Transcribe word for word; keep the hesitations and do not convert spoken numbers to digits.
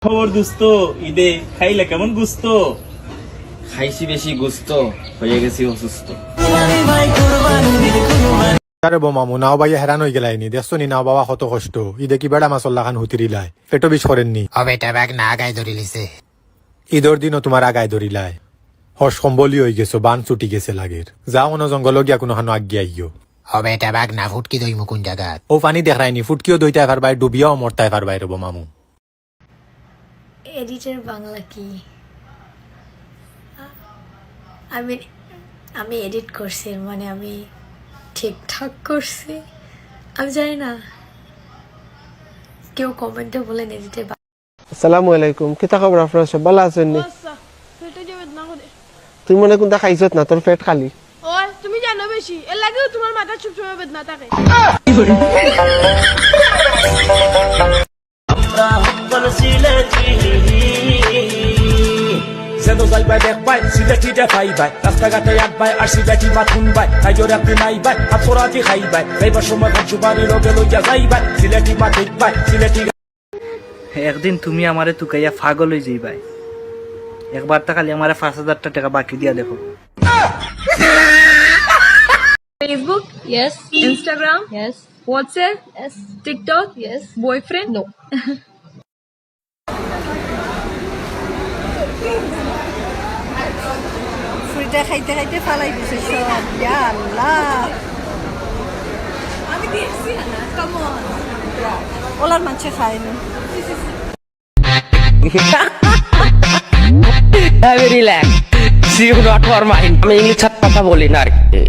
খবর দুস্ত, ইদে খাইলে কেমন গুস্ত? খাইছি বেশি গুস্ত, হয়ে গেছি অসুস্থ। আরে বো মামু, নাও ভাইয়া হেরান অই গেলায়নি। দেখছো নি নাও বাবা কত কষ্ট। ইদে কি বেড়া মাছর লাখান হুতিরিলায়, পেটো বিষ করেননি। ও বেটা বাঘ না আগায় ধরিলিছে। ইদর দিনও তুমার আগায় ধরিলায়। হস কম্বলি অই গেছো, বান ছুটি গেছে লাগের। যাও অনো জঙ্গলো গিয়া কুনুখানো আগ গিয়া আইও। ও বেটা বাঘ না ফুটকি দইমু কুন জাগাত? ও পানি দেখরায়নি, ফুটকিও দইতায় পারবায়, ডুবিয়াও মরতায় পারবায় রে বো মামু। এডিটের বাংলা কি? আমি আমি এডিট করছি, মানে আমি ঠিকঠাক করছি। আমি জানি না, কেউ কমেন্টে বলেন এডিটের আসসালামু আলাইকুম, কিতা খবর আপনারা সব ভালা আছইন নি? আচ্ছা, পেটে যে বেদনা করে। তুমি মনে কুনতা খাইছত না, তোর পেট খালি। ওই, তুমি জানো বেশি, এর লাগেও তোমার মাথা সবসময় বেদনা থাকে। যেন যাইবায় দেখবায় সিলেটি দেখাইবায়, রাস্তাঘাটে আটবায় আর সিলেটি মাত হুনবায়, তাই জোরে আপনি নাইবায়, হাত পরাতি খাইবায়, যাইবার সময় ভাত সুপারি লগে লইয়া যাইবায়, সিলেটি মাত দেখবায়, সিলেটি। একদিন তুমি আমারে তুকাইয়া পাগল অই যাইবায়। একবার তা খালি আমারে পাঁচ হাজারটা টেকা বাকি দিয়া দেখো। Facebook, Yes. Instagram, Yes. WhatsApp, Yes. TikTok, Yes. Boyfriend. No. ফুরিটা খাইতে খাইতে ফালাই দিছে সব। ইয়া আল্লাহ। আমি দেখছি না, come on. ওলার মাঝে খায়নি। Very relax. See you not for mind. আমি ইংলিশে কথা বলি না আর কি।